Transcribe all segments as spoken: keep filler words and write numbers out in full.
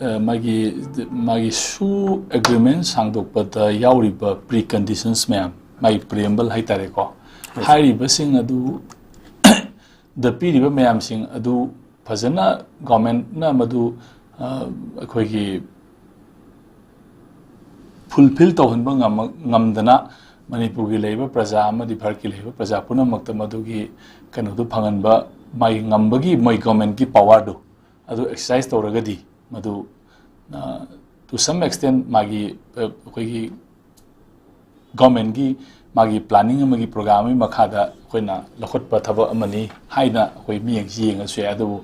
ꯑ, ꯃꯥꯒꯤ, ꯃꯥꯒꯤ ꯁꯨ ꯑꯦꯒ꯭ꯔꯤꯃꯦꯟ ꯁꯥꯡꯗꯣꯛꯄꯗ ꯌꯥꯎꯔꯤꯕ ꯄ꯭ꯔꯤ ꯀꯟꯗꯤꯁꯟꯁ ꯃꯌꯥꯝ, ꯃꯥꯒꯤ ꯄ꯭ꯔꯤꯑꯦꯝꯕꯜ ꯍꯥꯏꯇꯥꯔꯦꯀꯣ, ꯍꯥꯏꯔꯤꯕꯁꯤꯡ ꯑꯗꯨ ꯗ ꯄꯤꯔꯤꯕ ꯃꯌꯥꯝꯁꯤꯡ ꯑꯗꯨ ꯐꯖꯅ ꯒꯣꯔꯃꯦꯟꯅ ꯃꯗꯨ, ꯑ, ꯑꯩꯈꯣꯏꯒꯤ ꯐꯨꯜꯐꯤꯜ ꯇꯧꯍꯟꯕ ꯉꯝꯃ-, ꯉꯝꯗꯅ ꯃꯅꯤꯄꯨꯔꯒꯤ ꯂꯩꯔꯤꯕ ꯄ꯭ꯔꯖꯥ ꯑꯃꯗꯤ ꯚꯥꯔꯠꯀꯤ ꯂꯩꯔꯤꯕ ꯄ꯭ꯔꯖꯥ ꯄꯨꯝꯅꯃꯛꯇ ꯃꯗꯨꯒꯤ ꯀꯩꯅꯣꯗꯨ ꯐꯪꯍꯟꯕ ꯃꯥꯒꯤ ꯉꯝꯕꯒꯤ ꯃꯣꯏ ꯒꯣꯔꯃꯦꯟꯒꯤ ꯄꯋꯥꯔꯗꯨ ꯑꯗꯨ ꯑꯦꯛꯁꯔꯁꯥꯏꯁ ꯇꯧꯔꯒꯗꯤ ꯃꯗꯨ, ꯑ, to some extent ꯃꯥꯒꯤ, ꯑ, ꯑꯩꯈꯣꯏꯒꯤ ꯒꯣꯔꯃꯦꯟꯒꯤ ꯃꯥꯒꯤ ꯄ꯭ꯂꯥꯅꯤꯡ ꯑꯃꯒꯤ ꯄ꯭ꯔꯣꯒ꯭ꯔꯥꯝ ꯑꯃꯒꯤ ꯃꯈꯥꯗ ꯑꯩꯈꯣꯏꯅ ꯂꯧꯈꯠꯄ ꯊꯕꯛ ꯑꯃꯅꯤ ꯍꯥꯏꯅ ꯑꯩꯈꯣꯏ ꯃꯤꯠꯌꯦꯡꯁꯤ ꯌꯦꯡꯉꯁꯨ ꯌꯥꯏ꯫ ꯑꯗꯨꯕꯨ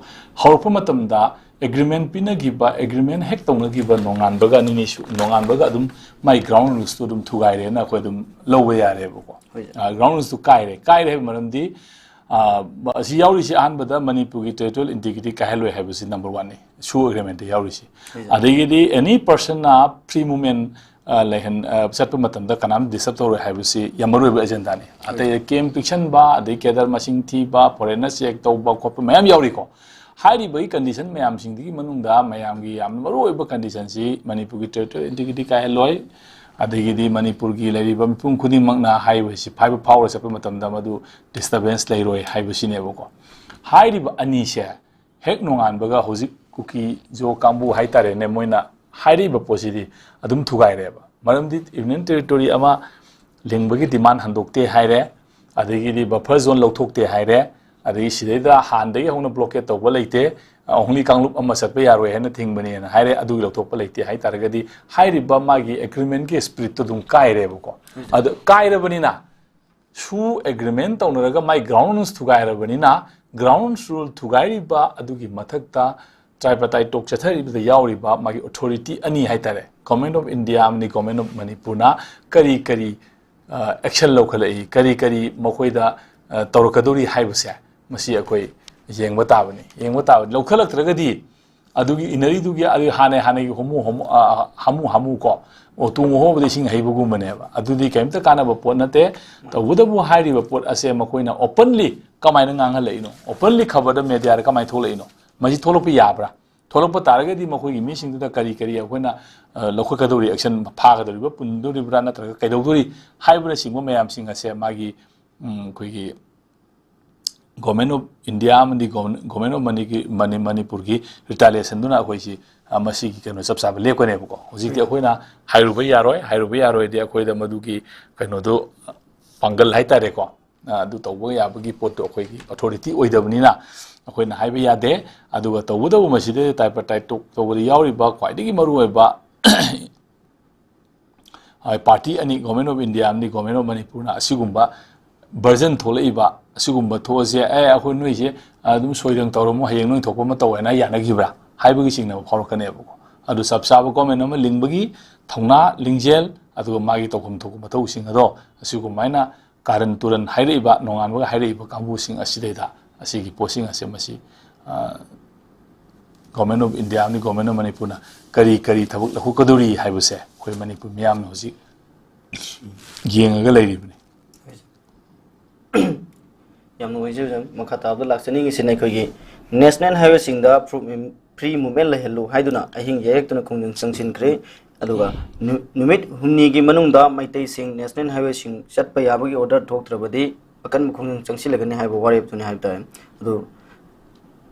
ꯍꯧꯔꯛꯄ ꯃꯇꯝꯗ ꯑꯦꯒ꯭ꯔꯤꯃꯦꯟ ꯄꯤꯅꯈꯤꯕ, ꯑꯦꯒ꯭ꯔꯤꯃꯦꯟ ꯍꯦꯛ ꯇꯧꯅꯈꯤꯕ ꯅꯣꯡꯉꯥꯟꯕꯒ, ꯅꯤꯅꯤ ꯁꯨ-, ꯅꯣꯡꯉꯥꯟꯕꯒ ꯑꯗꯨꯝ ꯃꯥꯏ ꯒ꯭ꯔꯥꯎꯟ ꯔꯨꯜꯁꯇꯨ ꯑꯗꯨꯝ ꯊꯨꯒꯥꯏꯔꯦꯅ ꯑꯩꯈꯣꯏ ꯑꯗꯨꯝ ꯂꯧꯕ ꯌꯥꯔꯦꯕꯀꯣ꯫ ꯍꯣꯏ, ꯁꯥꯔ꯫ ꯑ, ꯒ꯭ꯔꯥꯎꯟ ꯔꯨꯜꯁꯇꯨ ꯀꯥꯏꯔꯦ꯫ ꯀꯥꯏꯔꯦ ꯍꯥꯏꯕ ꯃꯔꯝꯗꯤ, ꯑ, ꯑꯁꯤ ꯌꯥꯎꯔꯤꯁꯤ ꯑꯍꯥꯟꯕꯗ ꯃꯅꯤꯄꯨꯔꯒꯤ ꯇꯦꯔꯤꯇꯣꯔꯤꯌꯦꯜ ꯏꯟꯇꯤꯒ꯭ꯔꯤꯇꯤ ꯀꯥꯏꯍꯜꯂꯣꯏ ꯍꯥꯏꯕꯁꯤ ꯅꯝꯕꯔ ꯋꯥꯟꯅꯤ, ꯁꯨ ꯑꯦꯒ꯭ꯔꯤꯃꯦꯟꯇ ꯌꯥꯎꯔꯤꯁꯤ꯫ ꯍꯣꯏ, ꯁꯥꯔ꯫ ꯑꯗꯒꯤꯗꯤ ꯑꯦꯅꯤ ꯄꯔꯁꯟꯅ ꯐ꯭ꯔꯤ ꯃꯨꯚꯃꯦꯟ, ꯑ, ꯂꯩꯍꯟ-, ꯑ, ꯆꯠꯄ ꯃꯇꯝꯗ ꯀꯅꯥꯝ ꯗꯤꯁꯇꯔꯕ ꯇꯧꯔꯣꯏ ꯍꯥꯏꯕꯁꯤ ꯌꯥꯝ ꯃꯔꯨ ꯑꯣꯏꯕ ꯑꯦꯖꯦꯟꯗꯥꯅꯤ꯫ ꯑꯇꯩ ꯀꯦꯝ ꯄꯤꯛꯁꯟꯕ, ꯑꯗꯩ ꯀꯦꯗꯔ ꯃꯁꯤꯡ ꯊꯤꯕ, ꯐꯣꯔꯦꯟꯅꯔ ꯆꯦꯛ ꯇꯧꯕ ꯈꯣꯠꯄ ꯃꯌꯥꯝ ꯌꯥꯎꯔꯤꯀꯣ꯫ ꯍꯥꯏꯔꯤꯕꯒꯤ ꯀꯟꯗꯤꯁꯟ ꯃꯌꯥꯝꯁꯤꯡꯗꯨꯒꯤ ꯃꯅꯨꯡꯗ ꯃꯌꯥꯝꯒꯤ ꯌꯥꯝꯅ ꯃꯔꯨ ꯑꯣꯏꯕ ꯀꯟꯗꯤꯁꯟꯁꯤ ꯃꯅꯤꯄꯨꯔꯒꯤ ꯇꯦꯔꯤꯇꯣꯔꯤꯌꯦꯜ ꯏꯟꯇꯤꯒ꯭ꯔꯤꯇꯤ ꯀꯥꯏꯍꯜꯂꯣꯏ, ꯑꯗꯒꯤꯗꯤ ꯃꯅꯤꯄꯨꯔꯒꯤ ꯂꯩꯔꯤꯕ ꯃꯤꯄꯨꯝ ꯈꯨꯗꯤꯡꯃꯛꯅ ꯍꯥꯏꯔꯤꯕꯁꯤ ꯐꯥꯏꯕ ꯐꯥꯎꯔ ꯆꯠꯄ ꯃꯇꯝꯗ ꯃꯗꯨ ꯗꯤꯁꯇꯔꯕꯦꯟꯁ ꯂꯩꯔꯣꯏ ꯍꯥꯏꯕꯁꯤꯅꯦꯕꯀꯣ꯫ ꯍꯥꯏꯔꯤꯕ ꯑꯅꯤꯁꯦ ꯍꯦꯛ ꯅꯣꯡꯉꯥꯟꯕꯒ ꯍꯧꯖꯤꯛ ꯀꯨꯀꯤ ꯖꯣ ꯀꯥꯡꯕꯨ ꯍꯥꯏꯇꯥꯔꯦꯅꯦ, ꯃꯣꯏꯅ ꯍꯥꯏꯔꯤꯕ ꯄꯣꯠꯁꯤꯗꯤ ꯑꯗꯨꯝ ꯊꯨꯒꯥꯏꯔꯦꯕ꯫ ꯃꯔꯝꯗꯤ ꯌꯨꯅꯤꯌꯟ ꯇꯦꯔꯤꯇꯣꯔꯤ ꯑꯃ ꯂꯤꯡꯕꯒꯤ ꯗꯤꯃꯥꯟ ꯍꯟꯗꯣꯛꯇꯦ ꯍꯥꯏꯔꯦ, ꯑꯗꯒꯤꯗꯤ ꯕꯐꯔ ꯖꯣꯟ ꯂꯧꯊꯣꯛꯇꯦ ꯍꯥꯏꯔꯦ, ꯑꯗꯒꯤ ꯁꯤꯗꯩꯗ ꯍꯥꯟꯅꯗꯒꯤ ꯍꯧꯅ ꯕ꯭ꯂꯣꯀꯦꯠ ꯇꯧꯕ ꯂꯩꯇꯦ, ꯑꯣꯡꯂꯤ ꯀꯥꯡꯂꯨꯞ ꯑꯃ ꯆꯠꯄ ꯌꯥꯔꯣꯏ ꯍꯥꯏꯅ ꯊꯤꯡꯕꯅꯦꯅ ꯍꯥꯏꯔꯦ, ꯑꯗꯨꯒꯤ ꯂꯧꯊꯣꯛꯄ ꯂꯩꯇꯦ ꯍꯥꯏꯇꯥꯔꯒꯗꯤ ꯍꯥꯏꯔꯤꯕ ꯃꯥꯒꯤ ꯑꯦꯒ꯭ꯔꯤꯃꯦꯟꯒꯤ ꯁ꯭ꯄꯤꯔꯤꯠꯇꯣ ꯑꯗꯨꯝ ꯀꯥꯏꯔꯦꯕꯀꯣ꯫ ꯑꯗꯨ ꯀꯥꯏꯔꯕꯅꯤꯅ ꯁꯨ ꯑꯦꯒ꯭ꯔꯤꯃꯦꯟ ꯇꯧꯅꯔꯒ ꯃꯥꯏ ꯒ꯭ꯔꯥꯎꯟ ꯔꯨꯜꯁ ꯊꯨꯒꯥꯏꯔꯕꯅꯤꯅ, ꯒ꯭ꯔꯥꯎꯟ ꯔꯨꯜ ꯊꯨꯒꯥꯏꯔꯤꯕ ꯑꯗꯨꯒꯤ ꯃꯊꯛꯇ ꯇ꯭ꯔꯥꯏꯄꯇꯥꯏ ꯇꯣꯛ ꯆꯠꯊꯔꯤꯕꯗ ꯌꯥꯎꯔꯤꯕ ꯃꯥꯒꯤ ꯑꯣꯊꯣꯔꯤꯇꯤ ꯑꯅꯤ ꯍꯥꯏꯇꯥꯔꯦ, ꯒꯣꯔꯃꯦꯟ ꯑꯣꯐ ꯏꯟꯗꯤꯌꯥ ꯑꯃꯗꯤ ꯒꯣꯔꯃꯦꯟ ꯑꯣꯐ ꯃꯅꯤꯄꯨꯔꯅ ꯀꯔꯤ ꯀꯔꯤ, ꯑ, ꯑꯦꯛꯁꯟ ꯂꯧꯈꯠꯂꯛꯏ, ꯀꯔꯤ ꯀꯔꯤ ꯃꯈꯣꯏꯗ, ꯑ, ꯇꯧꯔꯛꯀꯗꯧꯔꯤ ꯍꯥꯏꯕꯁꯦ, ꯃꯁꯤ ꯑꯩꯈꯣꯏ ꯌꯦꯡꯕ ꯇꯥꯕꯅꯤ꯫ ꯌꯦꯡꯕ ꯇꯥꯕꯅꯤ꯫ ꯂꯧꯈꯠꯂꯛꯇ꯭ꯔꯒꯗꯤ ꯑꯗꯨꯒꯤ ꯏꯅꯔꯤꯗꯨꯒꯤ ꯑꯗꯨ ꯍꯥꯟꯅ, ꯍꯥꯟꯅꯒꯤ ꯍꯣꯃꯨ, ꯍꯣꯃꯨ, ꯑ, ꯍꯥꯃꯨ, ꯍꯥꯃꯨ ꯀꯣ, ꯑꯣ, ꯇꯨꯡ ꯑꯍꯣꯕꯗ ꯏꯁꯤꯡ ꯍꯩꯕꯒꯨꯝꯕꯅꯦꯕ꯫ ꯑꯗꯨꯗꯤ ꯀꯔꯤꯝꯇ ꯀꯥꯟꯅꯕ ꯄꯣꯠ ꯅꯠꯇꯦ꯫ ꯇꯧꯕꯇꯕꯨ ꯍꯥꯏꯔꯤꯕ ꯄꯣꯠ ꯑꯁꯦ ꯃꯈꯣꯏꯅ ꯑꯣꯄꯟꯂꯤ ꯀꯃꯥꯏꯅ ꯉꯥꯡꯍꯜꯂꯛꯏꯅꯣ? ꯑꯣꯄꯟꯂꯤ ꯈꯕꯔꯗ, ꯃꯦꯗꯤꯌꯥꯗ ꯀꯃꯥꯏꯅ ꯊꯣꯛꯂꯛꯏꯅꯣ? ꯃꯁꯤ ꯊꯣꯛꯂꯛꯄ ꯌꯥꯕ꯭ꯔꯥ? ꯊꯣꯛꯂꯛꯄ ꯇꯥꯔꯒꯗꯤ ꯃꯈꯣꯏꯒꯤ ꯃꯤꯁꯤꯡꯗꯨꯗ ꯀꯔꯤ ꯀꯔꯤ ꯑꯩꯈꯣꯏꯅ, ꯑ, ꯂꯧꯈꯠꯀꯗꯧꯔꯤ, action ꯐꯥꯒꯗꯧꯔꯤꯕ, ꯄꯨꯟꯗꯧꯔꯤꯕ꯭ꯔꯥ ꯅꯠꯇ꯭ꯔꯒ ꯀꯩꯗꯧꯗꯧꯔꯤ ꯍꯥꯏꯕꯅꯆꯤꯡꯕ ꯃꯌꯥꯝꯁꯤꯡ ꯑꯁꯦ ꯃꯥꯒꯤ, ꯎꯝ, ꯑꯩꯈꯣꯏꯒꯤ Government of India ꯑꯃꯗꯤ Government of ꯃꯅꯤꯒꯤ-, ꯃꯅꯤ-, ꯃꯅꯤꯄꯨꯔꯒꯤ retaliationꯗꯨꯅ ꯑꯩꯈꯣꯏꯁꯤ, ꯑ, ꯃꯁꯤꯒꯤ ꯀꯩꯅꯣ ꯆꯞ ꯆꯥꯕ ꯂꯦꯞꯀꯅꯦꯕꯀꯣ꯫ ꯍꯧꯖꯤꯛꯇꯤ ꯑꯩꯈꯣꯏꯅ ꯍꯥꯏꯔꯨꯕ ꯌꯥꯔꯣꯏ, ꯍꯥꯏꯔꯨꯕ ꯌꯥꯔꯣꯏꯗꯤ ꯑꯩꯈꯣꯏꯗ ꯃꯗꯨꯒꯤ ꯀꯩꯅꯣꯗꯣ, ꯄꯥꯡꯒꯜ ꯍꯥꯏꯇꯥꯔꯦꯀꯣ, ꯑ, ꯑꯗꯨ ꯇꯧꯕ ꯌꯥꯕꯒꯤ ꯄꯣꯠꯇꯣ ꯑꯩꯈꯣꯏꯒꯤ authority ꯑꯣꯏꯗꯕꯅꯤꯅ ꯑꯩꯈꯣꯏꯅ ꯍꯥꯏꯕ ꯌꯥꯗꯦ꯫ ꯑꯗꯨꯒ ꯇꯧꯕꯇꯕꯨ ꯃꯁꯤꯗ type type ꯇꯧꯕꯗ ꯌꯥꯎꯔꯤꯕ ꯈ꯭ꯋꯥꯏꯗꯒꯤ ꯃꯔꯨꯑꯣꯏꯕ, ꯑ, party ꯑꯅꯤ, Government of India ꯑꯃꯗꯤ Government of ꯃꯅꯤꯄꯨꯔꯅ ꯑꯁꯤꯒꯨꯝꯕ version ꯊꯣꯛꯂꯛꯏꯕ, ꯑꯁꯤꯒꯨꯝꯕ ꯊꯣꯛꯑꯁꯦ, "ꯑꯦ, ꯑꯩꯈꯣꯏ ꯅꯣꯏꯁꯦ ꯑꯗꯨꯝ ꯁꯣꯏꯗꯅ ꯇꯧꯔꯝꯃꯣ, ꯍꯌꯦꯡ ꯅꯣꯏ ꯊꯣꯛꯄ ꯑꯃ ꯇꯧ" ꯍꯥꯏꯅ ꯌꯥꯅꯈꯤꯕ꯭ꯔꯥ ꯍꯥꯏꯕꯒꯤ ꯆꯤꯡꯅꯕ ꯐꯥꯎꯔꯛꯀꯅꯦꯕꯀꯣ꯫ ꯑꯗꯨ ꯆꯞ ꯆꯥꯕ government ꯑꯃ ꯂꯤꯡꯕꯒꯤ ꯊꯧꯅꯥ, ꯂꯤꯡꯖꯦꯜ, ꯑꯗꯨꯒ ꯃꯥꯒꯤ ꯇꯧꯐꯝ ꯊꯣꯛꯄ ꯃꯊꯧꯁꯤꯡ ꯑꯗꯣ ꯑꯁꯤꯒꯨꯝꯃꯥꯏꯅ ꯀꯥꯔꯟ ꯇꯨꯔꯟ ꯍꯥꯏꯔꯛꯏꯕ, ꯅꯣꯡꯉꯥꯟꯕꯒ ꯍꯥꯏꯔꯛꯏꯕ ꯀꯥꯡꯕꯨꯁꯤꯡ ꯑꯁꯤꯗꯩꯗ ꯑꯁꯤꯒꯤ ꯄꯣꯠꯁꯤꯡ ꯑꯁꯦ ꯃꯁꯤ, ꯑ, Government of India ꯑꯃꯗꯤ Government of ꯃꯅꯤꯄꯨꯔꯅ ꯀꯔꯤ ꯀꯔꯤ ꯊꯕꯛ ꯂꯧꯈꯠꯀꯗꯧꯔꯤ ꯍꯥꯏꯕꯁꯦ ꯑꯩꯈꯣꯏ ꯃꯅꯤꯄꯨꯔ ꯃꯤꯌꯥꯝꯅ ꯍꯧꯖꯤꯛ ꯌꯦꯡꯉꯒ ꯂꯩꯔꯤꯕꯅꯤ꯫ ꯌꯥꯝ ꯅꯨꯡꯉꯥꯏꯖꯩ ꯑꯣꯖꯥ꯫ ꯃꯈꯥ ꯇꯥꯕꯗ ꯂꯥꯛꯆꯅꯤꯡꯉꯤꯁꯤꯅ ꯑꯩꯈꯣꯏꯒꯤ national highwayꯁꯤꯡꯗ free movement ꯂꯩꯍꯜꯂꯨ ꯍꯥꯏꯗꯨꯅ ꯑꯍꯤꯡ ꯌꯥꯏꯔꯛꯇꯨꯅ ꯈꯣꯡꯖꯪ ꯆꯪꯁꯤꯟꯈ꯭ꯔꯦ꯫ ꯑꯗꯨꯒ ꯅꯨ-, ꯅꯨꯃꯤꯠ ꯍꯨꯝꯅꯤꯒꯤ ꯃꯅꯨꯡꯗ ꯃꯩꯇꯩꯁꯤꯡ national highwayꯁꯤꯡ ꯆꯠꯄ ꯌꯥꯕꯒꯤ order ꯊꯣꯛꯇ꯭ꯔꯕꯗꯤ ꯑꯀꯟꯕ ꯈꯣꯡꯖꯪ ꯆꯪꯁꯤꯜꯂꯒꯅꯤ ꯍꯥꯏꯕ ꯋꯥꯔꯦꯞꯇꯨꯅꯤ ꯍꯥꯏꯕ ꯇꯥꯔꯦ꯫ ꯑꯗꯨ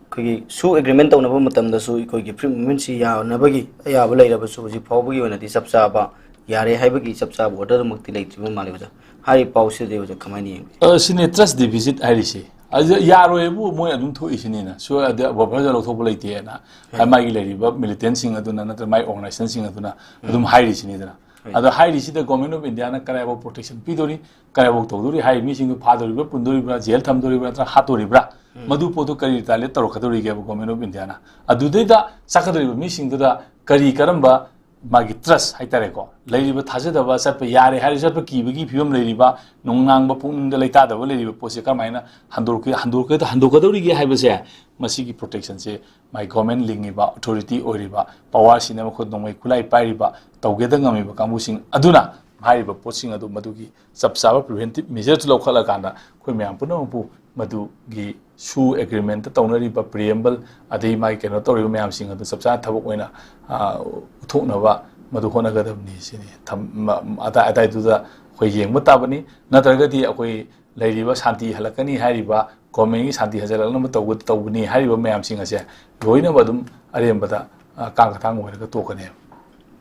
ꯑꯩꯈꯣꯏꯒꯤ ꯁꯨ agreement ꯇꯧꯅꯕ ꯃꯇꯝꯗꯁꯨ ꯑꯩꯈꯣꯏꯒꯤ free movementꯁꯤ ꯌꯥꯅꯕꯒꯤ ꯑꯌꯥꯕ ꯂꯩꯔꯕꯁꯨ ꯍꯧꯖꯤꯛ ꯐꯥꯎꯕꯒꯤ ꯑꯣꯏꯅꯗꯤ ꯆꯞ ꯆꯥꯕ ꯌꯥꯔꯦ ꯍꯥꯏꯕꯒꯤ ꯆꯞ ꯆꯥꯕ orderꯃꯛꯇꯤ ꯂꯩꯇ꯭ꯔꯤꯕ ꯃꯥꯜꯂꯦ ꯑꯣꯖꯥ꯫ ꯍꯥꯏꯔꯤꯕ ꯄꯥꯎꯁꯤꯗꯤ ꯑꯣꯖꯥ ꯀꯃꯥꯏꯅ ꯌꯦꯡꯕꯤ? ꯑ, ꯁꯤꯅꯦ trust deficit ꯍꯥꯏꯔꯤꯁꯦ꯫ ꯑꯗꯨ ꯌꯥꯔꯣꯏꯕꯨ ꯃꯣꯏ ꯑꯗꯨꯝ ꯊꯣꯛꯏꯁꯤꯅꯤꯅ꯫ ꯁꯨ ꯑꯗ bufferꯗ ꯂꯧꯊꯣꯛꯄ ꯂꯩꯇꯦꯅ ꯍꯥꯏ, ꯃꯥꯒꯤ ꯂꯩꯔꯤꯕ militantꯁꯤꯡ ꯑꯗꯨꯅ ꯅꯠꯇ꯭ꯔꯒ ꯃꯥꯒꯤ organizationꯁꯤꯡ ꯑꯗꯨꯅ ꯑꯗꯨꯝ ꯍꯥꯏꯔꯤꯁꯤꯅꯤꯗꯅ꯫ ꯑꯗꯣ ꯍꯥꯏꯔꯤꯁꯤꯗ Government of Indiaꯅ ꯀꯗꯥꯏꯐꯥꯎ protection ꯄꯤꯗꯣꯔꯤ, ꯀꯗꯥꯏꯐꯥꯎ ꯇꯧꯗꯣꯔꯤ, ꯍꯥꯏꯔꯤꯕ ꯃꯤꯁꯤꯡꯗꯨ ꯐꯥꯗꯣꯔꯤꯕ꯭ꯔꯥ, ꯄꯨꯟꯗꯣꯔꯤꯕ꯭ꯔꯥ, ꯖꯦꯜ ꯊꯝꯗꯣꯔꯤꯕ꯭ꯔꯥ ꯅꯠꯇ꯭ꯔꯒ ꯍꯥꯠꯇꯣꯔꯤꯕ꯭ꯔꯥ? ꯃꯗꯨ ꯄꯣꯠꯇꯨ ꯀꯔꯤ retaliate ꯇꯧꯔꯛꯀꯗꯧꯔꯤꯒꯦꯕ Government of Indiaꯅ? ꯑꯗꯨꯗꯩꯗ ꯆꯠꯀꯗꯧꯔꯤꯕ ꯃꯤꯁꯤꯡꯗꯨꯗ ꯀꯔꯤ ꯀꯔꯝꯕ ꯃꯥꯒꯤ trust ꯍꯥꯏꯇꯥꯔꯦꯀꯣ, ꯂꯩꯔꯤꯕ ꯊꯥꯖꯗꯕ, ꯆꯠꯄ ꯌꯥꯔꯦ ꯍꯥꯏꯔꯁꯨ ꯆꯠꯄ ꯀꯤꯕꯒꯤ ꯐꯤꯕꯝ ꯂꯩꯔꯤꯕ, ꯅꯨꯡꯅꯥꯡꯕ, ꯄꯨꯛꯅꯤꯡꯗ ꯂꯩꯇꯥꯗꯕ ꯂꯩꯔꯤꯕ ꯄꯣꯠꯁꯦ ꯀꯔꯝꯍꯥꯏꯅ ꯍꯟꯗꯣꯔꯛꯀ-, ꯍꯟꯗꯣꯔꯛꯀ-, ꯍꯟꯗꯣꯛꯀꯗꯧꯔꯤꯒꯦ ꯍꯥꯏꯕꯁꯦ, ꯃꯁꯤꯒꯤ protectionꯁꯦ ꯃꯥꯏ government ꯂꯤꯡꯉꯤꯕ, authority ꯑꯣꯏꯔꯤꯕ, powerꯁꯤꯅ ꯃꯈꯣꯏ ꯅꯣꯡꯃꯩ ꯈꯨꯠꯂꯥꯏ ꯄꯥꯏꯔꯤꯕ, ꯇꯧꯒꯦꯗ ꯉꯝꯃꯤꯕ ꯀꯥꯡꯕꯨꯁꯤꯡ ꯑꯗꯨꯅ ꯍꯥꯏꯔꯤꯕ ꯄꯣꯠꯁꯤꯡ ꯑꯗꯨ ꯃꯗꯨꯒꯤ ꯆꯞ ꯆꯥꯕ preventive measureꯁꯨ ꯂꯧꯈꯠꯂꯀꯥꯟꯗ ꯑꯩꯈꯣꯏ ꯃꯌꯥꯝ ꯄꯨꯝꯅꯃꯛꯄꯨ ꯃꯗꯨꯒꯤ ꯁꯨ ꯑꯦꯒ꯭ꯔꯤꯃꯦꯟꯇ ꯇꯧꯅꯔꯤꯕ ꯄ꯭ꯔꯤꯑꯦꯝꯕꯜ ꯑꯗꯩ ꯃꯥꯒꯤ ꯀꯩꯅꯣ ꯇꯧꯔꯤꯕ ꯃꯌꯥꯝꯁꯤꯡ ꯑꯗꯨ ꯆꯞ ꯆꯥꯅ ꯊꯕꯛ ꯑꯣꯏꯅ, ꯑ, ꯎꯠꯊꯣꯛꯅꯕ ꯃꯗꯨ ꯍꯣꯠꯅꯒꯗꯕꯅꯤ ꯁꯤꯅꯤ꯫ ꯊꯝ-, ꯃ-, ꯑꯗꯥꯏ-, ꯑꯗꯥꯏꯗꯨꯗ ꯑꯩꯈꯣꯏ ꯌꯦꯡꯕ ꯇꯥꯕꯅꯤ꯫ ꯅꯠꯇ꯭ꯔꯒꯗꯤ ꯑꯩꯈꯣꯏ ꯂꯩꯔꯤꯕ ꯁꯥꯟꯇꯤ ꯍꯜꯂꯛꯀꯅꯤ ꯍꯥꯏꯔꯤꯕ, ꯒꯣꯔꯃꯦꯟꯒꯤ ꯁꯥꯟꯇꯤ ꯍꯟꯖꯜꯂꯛꯅꯕ ꯇꯧꯕ-, ꯇꯧꯕꯅꯤ ꯍꯥꯏꯔꯤꯕ ꯃꯌꯥꯝꯁꯤꯡ ꯑꯁꯦ ꯂꯣꯏꯅꯃꯛ ꯑꯗꯨꯝ ꯑꯔꯦꯝꯕꯗ, ꯑ, ꯀꯥꯡ ꯈꯇꯥꯡ ꯑꯣꯏꯔꯒ ꯇꯣꯛꯀꯅꯦꯕ꯫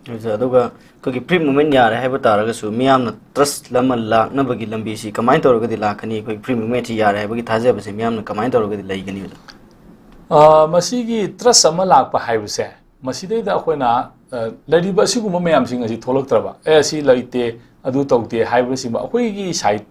ꯑꯣꯖꯥ, ꯑꯗꯨꯒ ꯑꯩꯈꯣꯏꯒꯤ ꯐ꯭ꯔꯤ ꯃꯨꯚꯃꯦꯟ ꯌꯥꯔꯦ ꯍꯥꯏꯕ ꯇꯥꯔꯒꯁꯨ ꯃꯤꯌꯥꯝꯅ ꯇ꯭ꯔꯁ ꯑꯃ ꯂꯥꯛꯅꯕꯒꯤ ꯂꯝꯕꯤꯁꯤ ꯀꯃꯥꯏꯅ ꯇꯧꯔꯒꯗꯤ ꯂꯥꯛꯀꯅꯤ? ꯑꯩꯈꯣꯏ ꯐ꯭ꯔꯤ ꯃꯨꯚꯃꯦꯟꯁꯤ ꯌꯥꯔꯦ ꯍꯥꯏꯕꯒꯤ ꯊꯥꯖꯕꯁꯦ ꯃꯤꯌꯥꯝꯅ ꯀꯃꯥꯏꯅ ꯇꯧꯔꯒꯗꯤ ꯂꯩꯒꯅꯤ, ꯑꯣꯖꯥ? ꯑ, ꯃꯁꯤꯒꯤ ꯇ꯭ꯔꯁ ꯑꯃ ꯂꯥꯛꯄ ꯍꯥꯏꯕꯁꯦ, ꯃꯁꯤꯗꯩꯗ ꯑꯩꯈꯣꯏꯅ, ꯑ, ꯂꯩꯔꯤꯕ ꯑꯁꯤꯒꯨꯝꯕ ꯃꯌꯥꯝꯁꯤꯡ ꯑꯁꯤ ꯊꯣꯛꯂꯛꯇ꯭ꯔꯕ, "ꯑꯦ, ꯑꯁꯤ ꯂꯩꯇꯦ, ꯑꯗꯨ ꯇꯧꯗꯦ" ꯍꯥꯏꯕꯁꯤꯃ ꯑꯩꯈꯣꯏꯒꯤ ꯁꯥꯏꯠ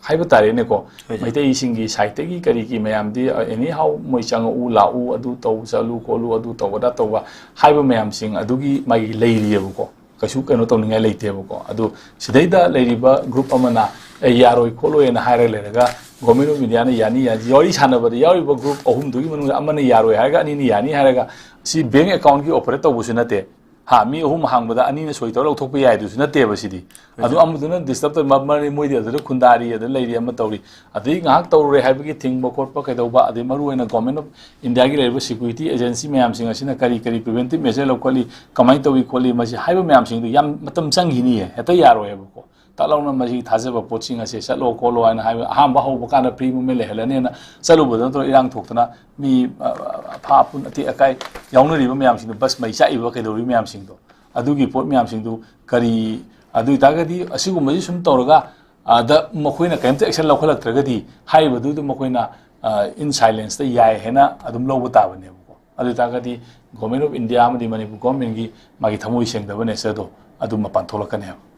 ꯍꯥꯏꯕ ꯇꯥꯔꯦꯅꯦꯀꯣ, ꯍꯣꯏ, ꯁꯥꯔ꯫ ꯃꯩꯇꯩꯁꯤꯡꯒꯤ ꯁꯥꯏꯠꯇꯒꯤ ꯀꯔꯤꯒꯤ ꯃꯌꯥꯝꯗꯤ, ꯑ, ꯑꯦꯅꯤ ꯍꯥꯎ ꯃꯣꯏ ꯆꯪꯉꯛꯎ, ꯂꯥꯛꯎ, ꯑꯗꯨ ꯇꯧ, ꯆꯠꯂꯨ, ꯈꯣꯠꯂꯨ, ꯑꯗꯨ ꯇꯧ, ꯑꯗꯥ ꯇꯧꯕ ꯍꯥꯏꯕ ꯃꯌꯥꯝꯁꯤꯡ ꯑꯗꯨꯒꯤ ꯃꯥꯒꯤ ꯂꯩꯔꯤꯑꯕꯀꯣ꯫ ꯀꯩꯁꯨ ꯀꯩꯅꯣ ꯇꯧꯅꯤꯡꯉꯥꯏ ꯂꯩꯇꯦꯕꯀꯣ꯫ ꯑꯗꯨ ꯁꯤꯗꯩꯗ ꯂꯩꯔꯤꯕ ꯒ꯭ꯔꯨꯞ ꯑꯃꯅ, "ꯑꯦ, ꯌꯥꯔꯣꯏ ꯈꯣꯠꯂꯣꯏꯅ" ꯍꯥꯏꯔꯒ ꯂꯩꯔꯒ, Government of India ꯅ ꯌꯥꯅꯤ, ꯌꯥꯅꯤ, ꯋꯥꯔꯤ ꯁꯥꯟꯅꯕꯗ ꯌꯥꯎꯔꯤꯕ ꯒ꯭ꯔꯨꯞ ꯑꯍꯨꯝꯗꯨꯒꯤ ꯃꯅꯨꯡꯗ ꯑꯃꯅ ꯌꯥꯔꯣꯏ ꯍꯥꯏꯔꯒ ꯑꯅꯤꯅ ꯌꯥꯅꯤ ꯍꯥꯏꯔꯒ, ꯁꯤ ꯕꯦꯡ ꯑꯦꯀꯥꯎꯟꯒꯤ ꯑꯣꯄꯔꯦꯠ ꯇꯧꯕꯁꯨ ꯅꯠꯇꯦ꯫ ꯍꯥ, ꯃꯤ ꯑꯍꯨꯝ ꯍꯥꯡꯕꯗ ꯑꯅꯤꯅ ꯁꯣꯏ ꯇꯧꯔ ꯂꯧꯊꯣꯛꯄ ꯌꯥꯏꯗꯨꯁꯨ ꯅꯠꯇꯦꯕ ꯁꯤꯗꯤ꯫ ꯑꯗꯨ ꯑꯃꯗꯨꯅ ꯗꯤꯁꯇꯔꯕ ꯇꯧꯔꯤ, ꯃ-, ꯃꯔꯝꯗꯤ ꯃꯣꯏꯗꯤ ꯑꯗꯨꯗ ꯈꯨꯟꯗꯥꯔꯤ, ꯑꯗꯨ ꯂꯩꯔꯤ, ꯑꯃ ꯇꯧꯔꯤ꯫ ꯑꯗꯩ ꯉꯥꯏꯍꯥꯛ ꯇꯧꯔꯨꯔꯦ ꯍꯥꯏꯕꯒꯤ ꯊꯤꯡꯕ ꯈꯣꯠꯄ ꯀꯩꯗꯧꯕ, ꯑꯗꯩ ꯃꯔꯨ ꯑꯣꯏꯅ Government of India ꯒꯤ ꯂꯩꯔꯤꯕ ꯁꯦꯀ꯭ꯌꯨꯔꯤꯇꯤ ꯑꯦꯖꯦꯟꯁꯤ ꯃꯌꯥꯝꯁꯤꯡ ꯑꯁꯤꯅ ꯀꯔꯤ ꯀꯔꯤ ꯄ꯭ꯔꯤꯚꯦꯟꯇꯤꯞ ꯃꯦꯖꯔ ꯂꯧꯈꯠꯂꯤ, ꯀꯃꯥꯏꯅ ꯇꯧꯏ ꯈꯣꯠꯂꯤ, ꯃꯁꯤ ꯍꯥꯏꯕ ꯃꯌꯥꯝꯁꯤꯡꯗꯨ ꯌꯥꯝ ꯃꯇꯝ ꯆꯪꯈꯤꯅꯤꯌꯦ, ꯍꯦꯛꯇ ꯌꯥꯔꯣꯏꯕꯀꯣ꯫ ꯇꯛ ꯂꯥꯎꯅ ꯃꯁꯤ ꯊꯥꯖꯕ ꯄꯣꯠꯁꯤꯡ ꯑꯁꯦ ꯆꯠꯂꯣ ꯈꯣꯠꯂꯣ ꯍꯥꯏꯅ ꯍꯥꯏꯕ, ꯑꯍꯥꯟꯕ ꯍꯧꯕ ꯀꯥꯟꯗ ꯐ꯭ꯔꯤ ꯃꯨꯚꯃꯦꯟ ꯂꯩꯍꯜꯂꯅꯦꯅ ꯆꯠꯂꯨꯕꯗ ꯅꯠꯇ꯭ꯔꯣ ꯏꯔꯥꯡ ꯊꯣꯛꯇꯅ ꯃꯤ, ꯑ, ꯑꯐꯥ ꯑꯐꯨꯟ ꯑꯇꯦꯛ ꯑꯀꯥꯏ ꯌꯥꯎꯅꯔꯤꯕ ꯃꯌꯥꯝꯁꯤꯡꯗꯣ, ꯕꯁ ꯃꯩ ꯆꯥꯛꯏꯕ ꯀꯩꯗꯧꯔꯤꯕ ꯃꯌꯥꯝꯁꯤꯡꯗꯣ, ꯑꯗꯨꯒꯤ ꯄꯣꯠ ꯃꯌꯥꯝꯁꯤꯡꯗꯨ ꯀꯔꯤ, ꯑꯗꯨ ꯑꯣꯏꯇꯥꯔꯒꯗꯤ ꯑꯁꯤꯒꯨꯝꯕꯁꯤ ꯁꯨꯝ ꯇꯧꯔꯒ, ꯑꯗ ꯃꯈꯣꯏꯅ ꯀꯔꯤꯝꯇ ꯑꯦꯛꯁꯟ ꯂꯧꯈꯠꯂꯛꯇ꯭ꯔꯒꯗꯤ ꯍꯥꯏꯔꯤꯕꯗꯨꯗ ꯃꯈꯣꯏꯅ, ꯑ, in silence ꯇ ꯌꯥꯏ ꯍꯥꯏꯅ ꯑꯗꯨꯝ ꯂꯧꯕ ꯇꯥꯕꯅꯦꯕꯀꯣ꯫ ꯑꯗꯨ ꯑꯣꯏꯇꯥꯔꯒꯗꯤ Government of India ꯑꯃꯗꯤ ꯃꯅꯤꯄꯨꯔ ꯒꯣꯔꯃꯦꯟꯒꯤ ꯃꯥꯒꯤ ꯊꯃꯣꯏ ꯁꯦꯡꯗꯕ ꯅꯦꯆꯔꯗꯣ ꯑꯗꯨ ꯃꯄꯥꯟ ꯊꯣꯛꯂꯛꯀꯅꯦꯕ꯫